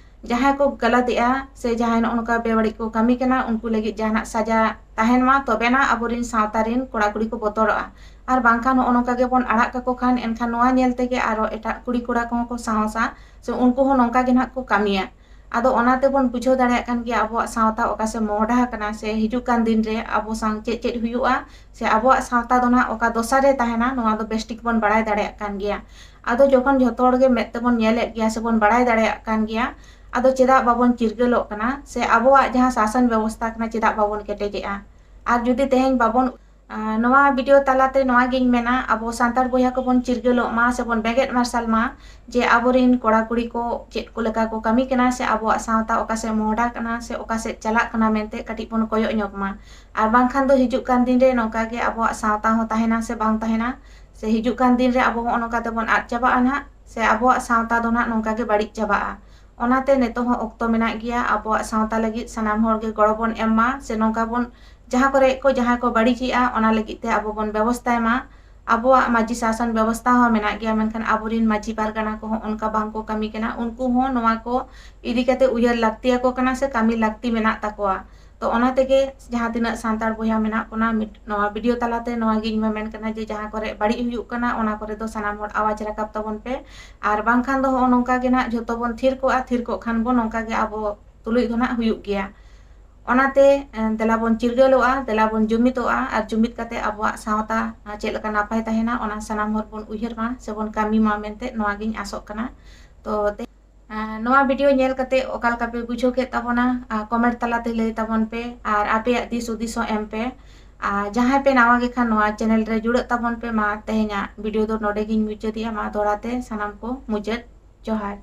ᱡᱟᱦᱟᱸᱭ ᱠᱚ ᱜᱟᱞᱟᱛᱮᱜᱼᱟ ᱥᱮ ᱡᱟᱦᱟᱸᱭ ᱱᱚᱜᱼᱚ ᱱᱚᱝᱠᱟ ᱵᱮᱵᱟᱹᱲᱤᱡ ᱠᱚ ᱠᱟᱹᱢᱤ ᱠᱟᱱᱟ, ᱩᱱᱠᱩ ᱞᱟᱹᱜᱤᱫ ᱡᱟᱦᱟᱱᱟᱜ ᱥᱟᱡᱟ ᱛᱟᱦᱮᱱ ᱢᱟ, ᱛᱚᱵᱮᱱᱟ ᱟᱵᱚᱨᱮᱱ ᱥᱟᱶᱛᱟ ᱨᱮᱱ ᱠᱚᱲᱟ ᱠᱩᱲᱤ ᱠᱚ ᱵᱚᱛᱚᱨᱚᱜᱼᱟ᱾ ᱟᱨ ᱵᱟᱝᱠᱷᱟᱱ ᱱᱚᱜᱼᱚ ᱱᱚᱝᱠᱟ ᱜᱮᱵᱚᱱ ᱟᱲᱟᱜ ᱠᱟᱠᱚ ᱠᱷᱟᱱ, ᱮᱱᱠᱷᱟᱱ ᱱᱚᱣᱟ ᱧᱮᱞ ᱛᱮᱜᱮ ᱟᱨᱚ ᱮᱴᱟᱜ ᱠᱩᱲᱤ ᱠᱚᱲᱟ ᱠᱚᱦᱚᱸ ᱠᱚ ᱥᱟᱦᱚᱥᱟ, ᱥᱮ ᱩᱱᱠᱩ ᱦᱚᱸ ᱱᱚᱝᱠᱟ ᱜᱮ ᱱᱟᱦᱟᱜ ᱠᱚ ᱠᱟᱹᱢᱤᱭᱟ᱾ ᱟᱫᱚ ᱚᱱᱟ ᱛᱮᱵᱚᱱ ᱵᱩᱡᱷᱟᱹᱣ ᱫᱟᱲᱮᱭᱟᱜ ᱠᱟᱱ ᱜᱮᱭᱟ ᱟᱵᱚᱣᱟᱜ ᱥᱟᱶᱛᱟ ᱚᱠᱟ ᱥᱮᱫ ᱢᱚᱦᱰᱟ ᱟᱠᱟᱱᱟ, ᱥᱮ ᱦᱤᱡᱩᱜ ᱠᱟᱱ ᱫᱤᱱ ᱨᱮ ᱟᱵᱚ ᱥᱟᱶ ᱪᱮᱫ ᱪᱮᱫ ᱦᱩᱭᱩᱜᱼᱟ, ᱥᱮ ᱟᱵᱚᱣᱟᱜ ᱥᱟᱶᱛᱟ ᱫᱚ ᱱᱟᱦᱟᱜ ᱚᱠᱟ ᱫᱚᱥᱟ ᱨᱮ ᱛᱟᱦᱮᱱᱟ, ᱱᱚᱣᱟ ᱫᱚ ᱵᱮᱥ ᱴᱷᱤᱠ ᱵᱚᱱ ᱵᱟᱲᱟᱭ ᱫᱟᱲᱮᱭᱟᱜ ᱠᱟᱱ ᱜᱮᱭᱟ᱾ ᱟᱫᱚ ᱡᱚᱠᱷᱚᱱ ᱡᱷᱚᱛᱚ ᱦᱚᱲ ᱜᱮ ᱢᱮᱫ ᱛᱮᱵᱚᱱ ᱧᱮᱞᱮᱫ ᱜᱮᱭᱟ ᱥᱮᱵᱚᱱ ᱵᱟᱲᱟᱭ ᱫᱟᱲᱮᱭᱟᱜ ᱠᱟᱱ ᱜᱮᱭᱟ, ᱟᱫᱚ ᱪᱮᱫᱟᱜ ᱵᱟᱵᱚᱱ ᱪᱤᱨᱜᱟᱹᱞᱚᱜ ᱠᱟᱱᱟ ᱥᱮ ᱟᱵᱚᱣᱟᱜ ᱡᱟᱦᱟᱸ ᱥᱟᱥᱚᱱ ᱵᱮᱵᱚᱥᱛᱷᱟ ᱠᱟᱱᱟ, ᱪᱮᱫᱟᱜ ᱵᱟᱵᱚᱱ ᱠᱮᱴᱮᱡᱮᱜᱼᱟ? ᱟᱨ ᱡᱩᱫᱤ ᱛᱮᱦᱮᱧ ᱵᱟᱵᱚᱱ, ᱟᱸ, ᱱᱚᱣᱟ ᱵᱷᱤᱰᱤᱭᱳ ᱛᱟᱞᱟᱛᱮ ᱱᱚᱣᱟ ᱜᱤᱧ ᱢᱮᱱᱟ, ᱟᱵᱚ ᱥᱟᱱᱛᱟᱲ ᱵᱚᱭᱦᱟ ᱠᱚᱵᱚᱱ ᱪᱤᱨᱜᱟᱹᱞᱚᱜ ᱢᱟ ᱥᱮᱵᱚᱱ ᱵᱮᱸᱜᱮᱫ ᱢᱟᱨᱥᱟᱞ ᱢᱟ ᱡᱮ ᱟᱵᱚᱨᱮᱱ ᱠᱚᱲᱟ ᱠᱩᱲᱤ ᱠᱚ ᱪᱮᱫ ᱠᱚ ᱞᱮᱠᱟ ᱠᱚ ᱠᱟᱹᱢᱤ ᱠᱟᱱᱟ ᱥᱮ ᱟᱵᱚᱣᱟᱜ ᱥᱟᱶᱛᱟ ᱚᱠᱟ ᱥᱮᱫ ᱢᱚᱦᱰᱟ ᱠᱟᱱᱟ ᱥᱮ ᱚᱠᱟ ᱥᱮᱫ ᱪᱟᱞᱟᱜ ᱠᱟᱱᱟ ᱢᱮᱱᱛᱮ ᱠᱟᱹᱴᱤᱡ ᱵᱚᱱ ᱠᱚᱭᱚᱜ ᱧᱚᱜ ᱢᱟ᱾ ᱟᱨ ᱵᱟᱝᱠᱷᱟᱱ ᱫᱚ ᱦᱤᱡᱩᱜ ᱠᱟᱱ ᱫᱤᱱ ᱨᱮ ᱱᱚᱝᱠᱟ ᱜᱮ ᱟᱵᱚᱣᱟᱜ ᱥᱟᱶᱛᱟ ᱦᱚᱸ ᱛᱟᱦᱮᱱᱟ ᱥᱮ ᱵᱟᱝ ᱛᱟᱦᱮᱱᱟ, ᱥᱮ ᱦᱤᱡᱩᱜ ᱠᱟᱱ ᱫᱤᱱ ᱨᱮ ᱟᱵᱚ ᱦᱚᱸ ᱱᱚᱝᱠᱟ ᱛᱮᱵᱚᱱ ᱟᱫ ᱪᱟᱵᱟᱜᱼᱟ ᱱᱟᱦᱟᱜ, ᱥᱮ ᱟᱵᱚᱣᱟᱜ ᱥᱟᱶᱛᱟ ᱫᱚ ᱱᱟᱦᱟᱜ ᱱᱚᱝᱠᱟ ᱜᱮ ᱵᱟᱹᱲᱤᱡ ᱪᱟᱵᱟᱜᱼᱟ᱾ ᱚᱱᱟᱛᱮ ᱱᱤᱛᱚᱜ ᱦᱚᱸ ᱚᱠᱛᱚ ᱢᱮᱱᱟᱜ ᱜᱮᱭᱟ, ᱟᱵᱚᱣᱟᱜ ᱥᱟᱶᱛᱟ ᱞᱟᱹᱜᱤᱫ ᱥᱟᱱᱟᱢ ᱦᱚᱲ ᱜᱮ ᱜᱚᱲᱚ ᱵᱚᱱ ᱮᱢ ᱢᱟ, ᱥᱮ ᱱᱚᱝᱠᱟ ᱵᱚᱱ, ᱡᱟᱦᱟᱸ ᱠᱚᱨᱮ ᱠᱚ ᱡᱟᱦᱟᱸᱭ ᱠᱚ ᱵᱟᱹᱲᱤᱡᱮᱜᱼᱟ, ᱚᱱᱟ ᱞᱟᱹᱜᱤᱫ ᱛᱮ ᱟᱵᱚ ᱵᱚᱱ ᱵᱮᱵᱚᱥᱛᱷᱟᱭ ᱢᱟ᱾ ᱟᱵᱚᱣᱟᱜ ᱢᱟᱹᱡᱷᱤ ᱥᱟᱥᱚᱱ ᱵᱮᱵᱚᱥᱛᱷᱟ ᱦᱚᱸ ᱢᱮᱱᱟᱜ ᱜᱮᱭᱟ, ᱢᱮᱱᱠᱷᱟᱱ ᱟᱵᱚᱨᱮᱱ ᱢᱟᱹᱡᱷᱤ ᱯᱟᱨᱜᱟᱱᱟ ᱠᱚᱦᱚᱸ ᱚᱱᱠᱟ ᱵᱟᱝ ᱠᱚ ᱠᱟᱹᱢᱤ ᱠᱟᱱᱟ᱾ ᱩᱱᱠᱩ ᱦᱚᱸ ᱱᱚᱣᱟ ᱠᱚ ᱤᱫᱤ ᱠᱟᱛᱮ ᱩᱭᱦᱟᱹᱨ ᱞᱟᱹᱠᱛᱤᱭᱟᱠᱚ ᱠᱟᱱᱟ ᱥᱮ ᱠᱟᱹᱢᱤ ᱞᱟᱹᱠᱛᱤ ᱢᱮᱱᱟᱜ ᱛᱟᱠᱚᱣᱟ᱾ ᱛᱚ ᱚᱱᱟ ᱛᱮᱜᱮ ᱡᱟᱦᱟᱸ ᱛᱤᱱᱟᱹᱜ ᱥᱟᱱᱛᱟᱲ ᱵᱚᱭᱦᱟ ᱢᱮᱱᱟᱜ ᱵᱚᱱᱟ, ᱢᱤᱫ, ᱱᱚᱣᱟ ᱵᱷᱤᱰᱤᱭᱳ ᱛᱟᱞᱟᱛᱮ ᱱᱚᱣᱟ ᱜᱤᱧ ᱢᱮᱢᱮᱱ ᱠᱟᱱᱟ ᱡᱮ ᱡᱟᱦᱟᱸ ᱠᱚᱨᱮ ᱵᱟᱹᱲᱤᱡ ᱦᱩᱭᱩᱜ ᱠᱟᱱᱟ, ᱚᱱᱟ ᱠᱚᱨᱮ ᱫᱚ ᱥᱟᱱᱟᱢ ᱦᱚᱲ ᱟᱣᱟᱡᱽ ᱨᱟᱠᱟᱵ ᱛᱟᱵᱚᱱ ᱯᱮ᱾ ᱟᱨ ᱵᱟᱝᱠᱷᱟᱱ ᱫᱚ ᱦᱚᱸᱜᱼᱚ ᱱᱚᱝᱠᱟ ᱜᱮ ᱱᱟᱦᱟᱜ ᱡᱷᱚᱛᱚ ᱵᱚᱱ ᱛᱷᱤᱨ ᱠᱚᱜᱼᱟ, ᱛᱷᱤᱨ ᱠᱚᱜ ᱠᱷᱟᱱ ᱵᱚᱱ ᱱᱚᱝᱠᱟ ᱜᱮ ᱟᱵᱚ ᱛᱩᱞᱩᱡ ᱫᱚ ᱱᱟᱦᱟᱜ ᱦᱩᱭᱩᱜ ᱜᱮᱭᱟ᱾ ᱚᱱᱟᱛᱮ, ᱮ, ᱫᱮᱞᱟ ᱵᱚᱱ ᱪᱤᱨᱜᱟᱹᱞᱚᱜᱼᱟ, ᱫᱮᱞᱟ ᱵᱚᱱ ᱡᱩᱢᱤᱫᱚᱜᱼᱟ ᱟᱨ ᱡᱩᱢᱤᱫ ᱠᱟᱛᱮ ᱟᱵᱚᱣᱟᱜ ᱥᱟᱶᱛᱟ, ᱮ, ᱪᱮᱫ ᱞᱮᱠᱟ ᱱᱟᱯᱟᱭ ᱛᱟᱦᱮᱱᱟ, ᱚᱱᱟ ᱥᱟᱱᱟᱢ ᱦᱚᱲ ᱵᱚᱱ ᱩᱭᱦᱟᱹᱨ ᱢᱟ ᱥᱮᱵᱚᱱ ᱠᱟᱹᱢᱤ ᱢᱟ ᱢᱮᱱᱛᱮ ᱱᱚᱣᱟ ᱜᱤᱧ ᱟᱥᱚᱜ ᱠᱟᱱᱟ᱾ ᱛᱚ ᱛᱮ-, ᱮ, ᱱᱚᱣᱟ ᱵᱷᱤᱰᱤᱭᱳ ᱧᱮᱞ ᱠᱟᱛᱮ ᱚᱠᱟ ᱞᱮᱠᱟ ᱯᱮ ᱵᱩᱡᱷᱟᱹᱣ ᱠᱮᱫ ᱛᱟᱵᱚᱱᱟ, ᱟ, ᱠᱚᱢᱮᱱᱴ ᱛᱟᱞᱟᱛᱮ ᱞᱟᱹᱭ ᱛᱟᱵᱚᱱ ᱯᱮ ᱟᱨ ᱟᱯᱮᱭᱟᱜ ᱫᱤᱥ ᱦᱩᱫᱤᱥ ᱦᱚᱸ ᱮᱢ ᱯᱮ᱾ ᱟᱨ ᱡᱟᱦᱟᱸᱭ ᱯᱮ ᱱᱟᱣᱟ ᱜᱮ ᱠᱷᱟᱱ ᱱᱚᱣᱟ ᱪᱮᱱᱮᱞ ᱨᱮ ᱡᱩᱲᱟᱹᱜ ᱛᱟᱵᱚᱱ ᱯᱮ᱾ ᱢᱟ ᱛᱮᱦᱮᱧᱟᱜ ᱵᱷᱤᱰᱤᱭᱳ ᱫᱚ ᱱᱚᱰᱮ ᱜᱤᱧ ᱢᱩᱪᱟᱹᱫᱮᱜᱼᱟ᱾ ᱢᱟ ᱫᱚᱦᱲᱟ ᱛᱮ ᱥᱟᱱᱟᱢ ᱠᱚ ᱢᱩᱪᱟᱹᱫ ᱡᱚᱦᱟᱨ᱾